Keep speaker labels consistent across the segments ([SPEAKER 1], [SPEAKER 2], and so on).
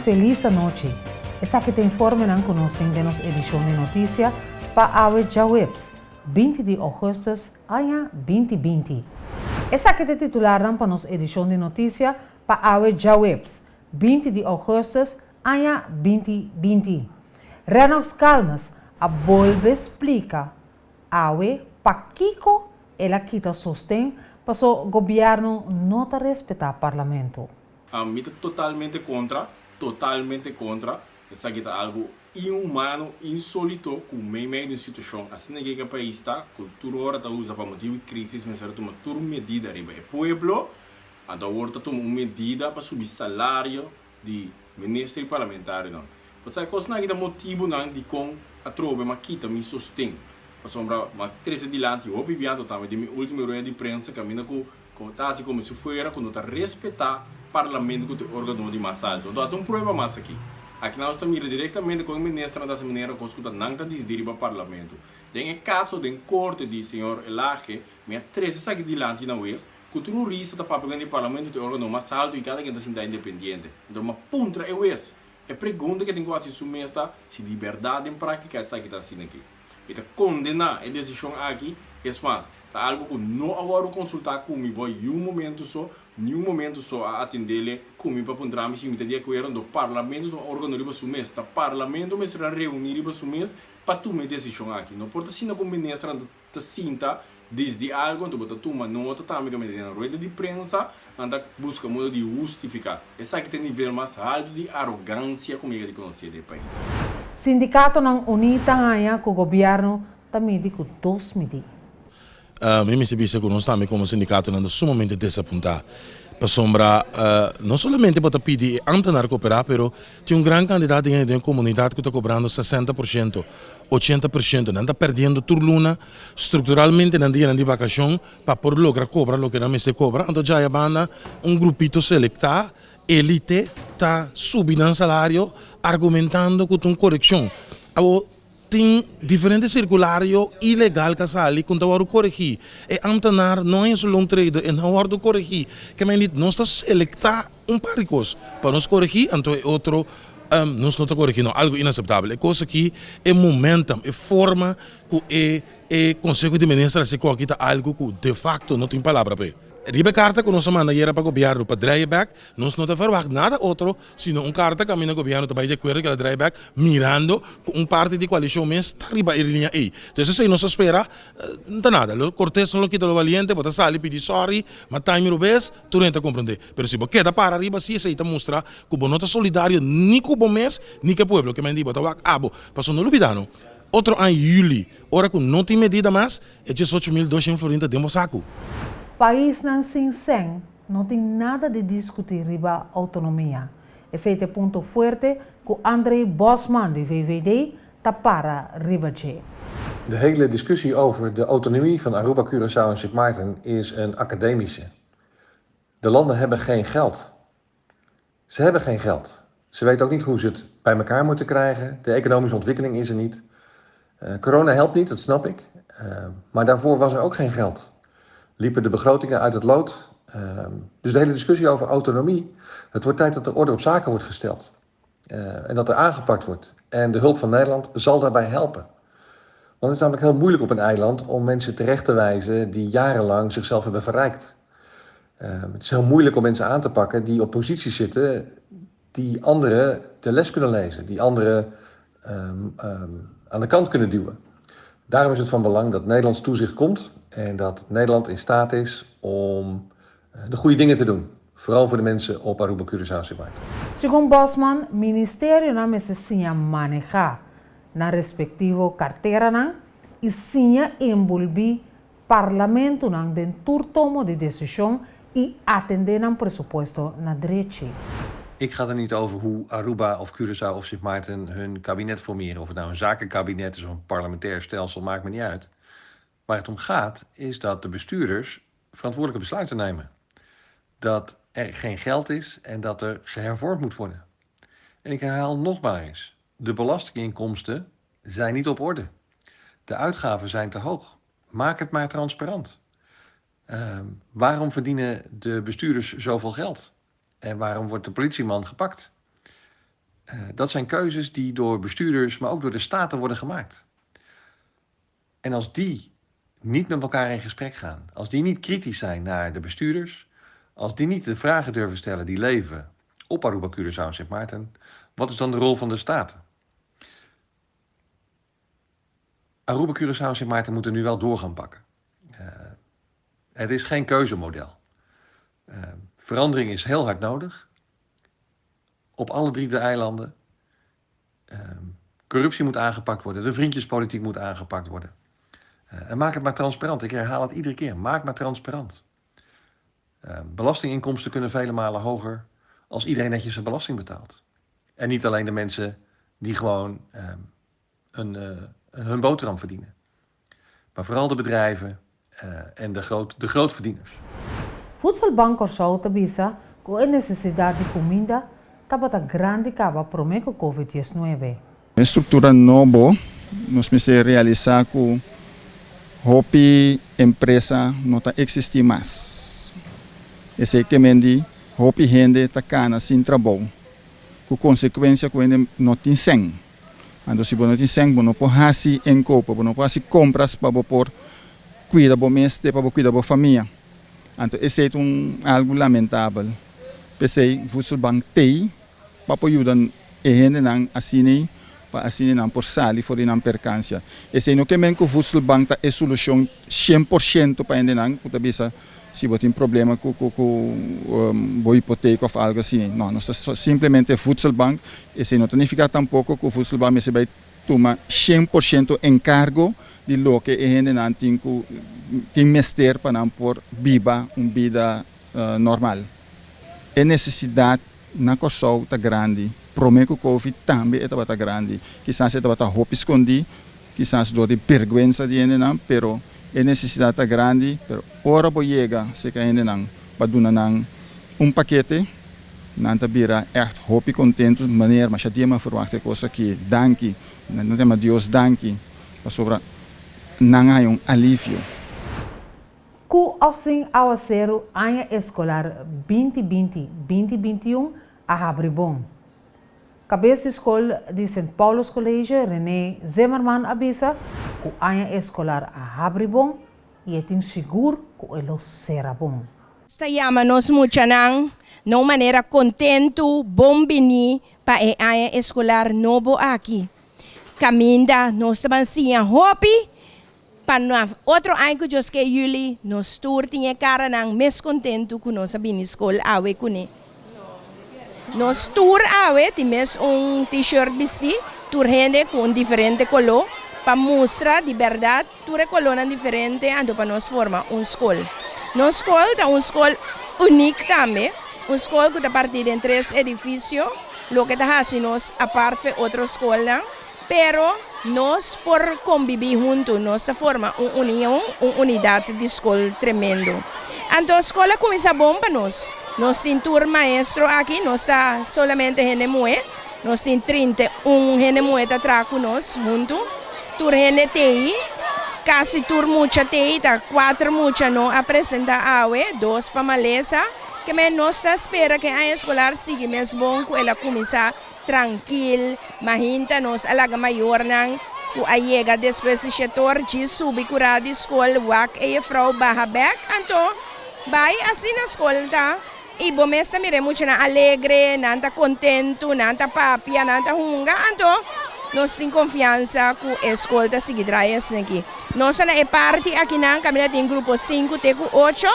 [SPEAKER 1] felis anochi. Esaki ta informenan ku nos tin den nos edishon di notisia pa awe djaweps, 20 di ougùstùs aña 2020. Esaki ta e titularnan pa nos edishon di notisia pa awe djaweps, 20 di ougùstùs aña 2020. Rennox Calmes a bolbe splika awe pakiko el a kita sosten paso gobièrnu no ta respetá parlamento.
[SPEAKER 2] Mi ta totalmente kontra, totalmente kontra. Esaki ta algu inhumano, insolito ku meimei di un situashon asina ke e pais ta, ku tur ora ta usa pa motibu di krisis mester a tuma tur medida riba e pueblo, anto awor ta tuma un medida pa subi salario di minister i parlamentarionan. Pasobra e kosnan aki ta motibunan dikon atrobe m'a kita mi sosten. Pasobra m'a trese dilanti hopi bianto tambe den mi ultimo rueda di prensa kaminda ku ta hasi komo si fuera ku no ta respetá parlamento ku ta e organo di mas alto. Anto ata un prueba mas aki. Aki nos ta mira direktamente kon e ministernan ta hasi manera kos ku ta nan ta disidi riba parlamento. Den e kaso den korte di señor Elhage mi a trese esaki dilanti na wes Ku tur hurista ta papia ku di parlamento ta e organo mas alto i kada ken ta sinta independiente. Enton m'a puntra e wes. E pregunta ku e tin ku hasi su mes ta si di bèrdat den práktika esaki ta asina aki. Mi ta kondená e desishon aki, es mas, ta algu ku no a wòrdu konsultá ku mi bo niun momentu so, niun momentu so a atendele ku mi pa puntra mi si mi ta di akuerdo. Enton parlamento ta un organo riba su mes, ta parlamento mester a reuní riba su mes pa tuma e desishon aki. No por ta asina ku ministernan ta. Ta sinta disdi algo anto bo ta tuma nota tambe ku mester den rueda di prensa nan ta buska modo di hustifiká. Esaki ta e nivel mas haltu di arogansia ku mi yega di konosé den e pais.
[SPEAKER 1] Sindikatonan uní ta haña ku gobièrnu ta midi ku dos midí.
[SPEAKER 3] Mi mester bisa ku nos tambe komo sindikatonan ta sumamente desapuntá pasobra no solamente bo ta pidi e ámtenar koperá pero tin un gran kantidat di hende den e komunidat ku ta kobrando 60%. 80%, nan ta perdiendo tur luna, structuralmente nan dianan di vacacion pa por logra cobra loke nan mester cobra, anto djaya banda un grupito selecta, elite, ta subi nan salario argumentando cu ta un coreccion. Awor tin diferente circulario ilegal ca sali cu ta wordo coregi, e ambtenaar no a haci loontreden, e no a wordo coregi, ke men di nos ta selecta Un par di kos pa nos koregí, anto e otro nos no ta koregí no, algu inaseptabel. E kos aki, e momentum, e forma ku e e Konseho di Minister a hasi koki ta algu ku de fakto no tin palabra p'e. Riba e karta ku nos a manda ayera pa gobièrnu pa draai e bèk, nos no ta ferwagt nada otro sino un karta kaminda gobièrnu ta bai di akuerdo ku el a draai bèk mirando ku un parti di koalishon mes ta riba e liña ei. Entonces esei nos a spera, no ta nada. Lo kortes no lo kita lo valiente, bo ta sali pidi sòri, ma taimi robes, Tur hende ta komprendé. Pero si bo keda para riba si esei ta mustra ku bo no ta solidario ni ku bo mes ni ku e pueblo. Ke men di bo ta wak abo. Pasobra no lubidá no, otro aña yüli, ora ku no tin medida mas, e 18.200 florin ta den bo saku.
[SPEAKER 1] Paisnan sin sèn no tin nada di diskutí riba outonomia. Esei ta e punto fuerte ku André Bosman di VVD ta para riba dje.
[SPEAKER 4] De hele discussie over de autonomie van Aruba, Curaçao en Sint Maarten is een academische. De landen hebben geen geld. Ze hebben geen geld. Ze weten ook niet hoe ze het bij elkaar moeten krijgen. De economische ontwikkeling is er niet. Corona helpt niet, dat snap ik. Maar daarvoor was er ook geen geld. Liepen de begrotingen uit het lood. Dus de hele discussie over autonomie, het wordt tijd dat de orde op zaken wordt gesteld. En dat er aangepakt wordt. En de hulp van Nederland zal daarbij helpen. Want het is namelijk heel moeilijk op een eiland om mensen terecht te wijzen die jarenlang zichzelf hebben verrijkt. Het is heel moeilijk om mensen aan te pakken die op posities zitten die anderen de les kunnen lezen, die anderen aan de kant kunnen duwen. Daarom is het van belang dat Nederlands toezicht komt en dat Nederland in staat is om de goede dingen te doen. Vooral voor de mensen op Aruba, Curaçao en Sint Maarten.
[SPEAKER 1] Segun Bosman, ministerionan mester siña manehá nan respektivo karteranan i siña enbolbí parlamentonan den tur tomo di desishon i atendé nan presupuesto na drechi.
[SPEAKER 4] Ik ga er niet over hoe Aruba of Curaçao of Sint Maarten hun kabinet formeren. Of het nou een zakenkabinet is of een parlementair stelsel, maakt me niet uit. Waar het om gaat is dat de bestuurders verantwoordelijke besluiten nemen. Dat er geen geld is en dat er gehervormd moet worden. En ik herhaal nog maar eens, de belastinginkomsten zijn niet op orde. De uitgaven zijn te hoog. Maak het maar transparant. Waarom verdienen de bestuurders zoveel geld? En waarom wordt de politieman gepakt? Dat zijn keuzes die door bestuurders, maar ook door de staten worden gemaakt. En als die niet met elkaar in gesprek gaan, als die niet kritisch zijn naar de bestuurders, als die niet de vragen durven stellen die leven op Aruba, Curaçao en Sint Maarten, wat is dan de rol van de staten? Aruba, Curaçao en Sint Maarten moeten nu wel door gaan pakken. Het is geen keuzemodel. Verandering is heel hard nodig. Op alle drie de eilanden. Corruptie moet aangepakt worden. De vriendjespolitiek moet aangepakt worden. En maak het maar transparant. Ik herhaal het iedere keer. Maak maar transparant. Belastinginkomsten kunnen vele malen hoger als iedereen netjes zijn belasting betaalt. En niet alleen de mensen die gewoon hun boterham verdienen. Maar vooral de bedrijven en de grootverdieners.
[SPEAKER 1] Voedselbank Kòrsou ta bisa ku e nesesidat di kuminda tabata grandi kaba promé ku Covid 19.
[SPEAKER 5] E struktura nobo nos mester realisá ku hopi empresa no ta eksistí mas. Esei ke men di hopi hende ta kana sin trabou, ku konsekuensia ku hende no tin sèn. Anto si bo no tin sèn bo no por hasi enkopo, bo no por hasi kompras pa bo por kuida bo mes te pa bo kuida bo famia. Anto esei ta un algu lamentabel. P'esei Voedselbank t'ei pa por yuda e hendenan asina pa asina nan por sali for di nan perkansia. Esei no ke men ku Voedselbank ta e solushon 100% pa hendenan ku ta bisa si bo tin problema ku ku ku bo hipoteka òf algu asina. No, nos ta simplemente Voedselbank. Esei no ta nifiká tampoko ku Voedselbank mester bai tuma 100% enkargo di loke e hendenan tin ku tin mester pa nan por biba un bida normal. E nesesidat na Kòrsou ta grandi. Promé ku Covid tambe e tabata grandi. Kisas e tabata hopi skondí, kisas dor di bergwensa di hendenan, pero e nesesidat ta grandi. Pero ora bo yega serka hendenan pa duna nan un pakete, nan ta bira ègt hopi kontentu. Meneer, masha dia mi a ferwagt e kos aki. Danki. Nan ta yama Dios danki pasobra nan a haña un alivio.
[SPEAKER 1] Ku òf sin awaseru aña eskolar 2020, 2021 a habri bon. Kabes di skol di Sint Paulus College, René Zimmerman a bisa ku aña eskolar a habri bon i e tin sigur ku e lo sera bon.
[SPEAKER 6] Nos ta yama nos muchanan na un manera kontentu bon biní pa e aña eskolar nobo aki. Kaminda nos ta ban siña hopi Pa na otro aña ku Dios ke yuli, nos tur tin e karanan mes kontentu ku nos a bini skol awe kuné. Nos tur awe tin mes un T-shirt bistí, tur hende ku un diferente koló, pa mustra di bèrdat tur e kolónan diferente anto pa nos forma un skol. Nos skol ta un skol unik tambe, un skol ku ta partí den tres edifisio, loke ta hasi nos apart fe otro skolnan. Pero nos por kombibí huntu, nos ta forma un union, un unidat di skol tremendo. Anto skol a kuminsá bon pa nos. Nos tin tur maestro aki, nos ta solamente hende muhé, nos tin 31 hende muhé ta traha ku nos huntu. Tur hende t'ei, kasi tur mucha t'ei, ta kuater mucha no a presentá awe, dos pa malesa. Kemey nos ta spera ku e aña eskolar sigui mes bon ku el a kuminsá Trankil, mahinta nos a laga mayornan ku a yega despues di shetor djis subi kurá di skol wak e jefrou baha bèk anto bai asina skol ta i bo mes ta mira e muchanan alegre nan ta kontentu nan ta papia nan ta hunga anto nos tin konfiansa ku e skol ta sigui drai asina aki nos ta na e parti akinan kaminda tin grupo sinku te ku ocho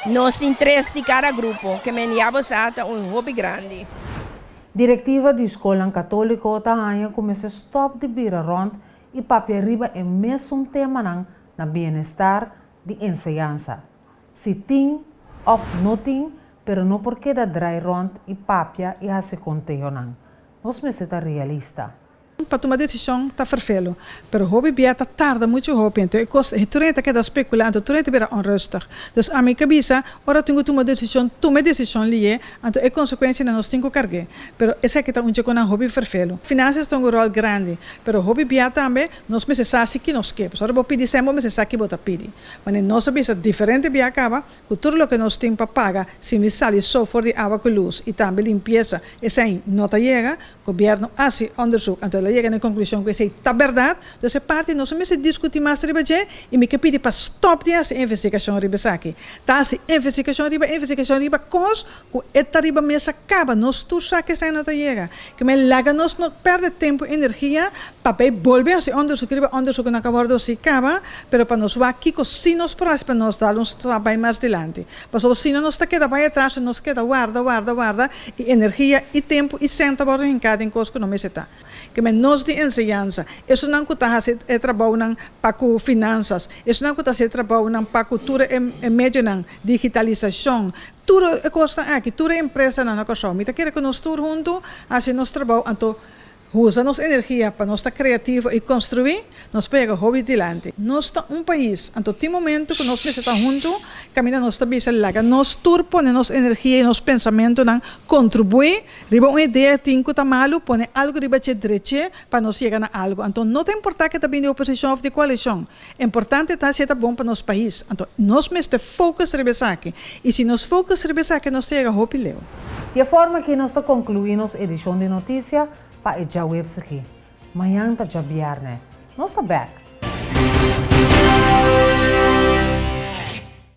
[SPEAKER 6] Nos tin tres di kada grupo, ke men ya bo sa ta un hopi grandi.
[SPEAKER 1] Direktiva di skolnan katóliko ta haña ku mester stòp di bira rònt i papia riba e mesun temanan na bienestar di enseñansa. Si tin òf no tin, pero no por keda drai rònt i papia i hasi kontehonan. Nos mester ta realista.
[SPEAKER 7] Pa tuma desishon ta ferfelu, pero hopi bia ta tarda muchu hopi, anto e kos tur hende ta keda spekulá, anto tur hende ta bira onrustig. Dus ami ke bisa, ora tin ku tuma desishon, tuma e desishon lié, anto e konsekuensianan nos tin ku karg'é. Pero esaki ta un dje ku nan hopi ferfelu. Finansias ta un ròl grandi, pero hopi bia tambe nos mester sa si ki nos ke. Pasobra ora bo pidi sèn bo mester sa ki bo ta pidi. Manera nos a bisa diferente bia kaba, ku tur loke nos tin pa paga si mi sali so for di awa ku lus i tambe limpiesa, esei no ta yega. Gobierno hasi onderzoek anto el a yega na e konklushon ku esei ta bèrdat. Dus e parti nos no mester diskutí mas riba dje i mi ke pidi pa stòp di hasi investigashon riba esaki. Ta hasi investigashon riba investigashon riba kos ku e ta riba mesa kaba. Nos tur sa ku esei no ta yega. Ke men laga nos no pèrdè tempu i energia pa bai bolbe hasi onderzoek riba onderzoek ku nan ka wòrdu hasi kaba, pero pa nos wak kiko si nos por hasi pa nos dal un stap bai mas dilanti. Pasobra si no nos ta keda bai atras i nos keda warda, warda, warda i energia i tempu i sèn ta wòrdu hinká den kos ku no mester ta. Ke men nos di enseñansa, esunnan ku ta hasi e trabounan pa ku finansas, esunnan ku ta hasi e trabounan pa ku tur e medionan, digitalisashon, tur e kosnan aki, tur e empresanan na Kòrsou. Mi ta kere ku nos tur huntu hasi nos trabou anto Usa nos energia pa nos ta kreativo i konstruí, nos por yega hopi dilanti. Nos ta un pais, anto tin momento ku nos mester ta huntu, kaminda nos ta bisa laga nos tur pone nos energia i nos pensamentunan kontribuí riba un idea tin ku ta malu, pone algu riba dje dreche pa nos yega na algu. Anto no ta importá ke ta bini di oposishon òf di koalishon, importante ta si e ta bon pa nos pais. Anto nos mester focus riba esaki i si nos focus riba esaki nos ta yega hopi leu.
[SPEAKER 1] Di e forma aki nos ta konkluí nos edishon di notisia pa e djaweps aki. Mañan ta djabièrnè. Nos ta bèk.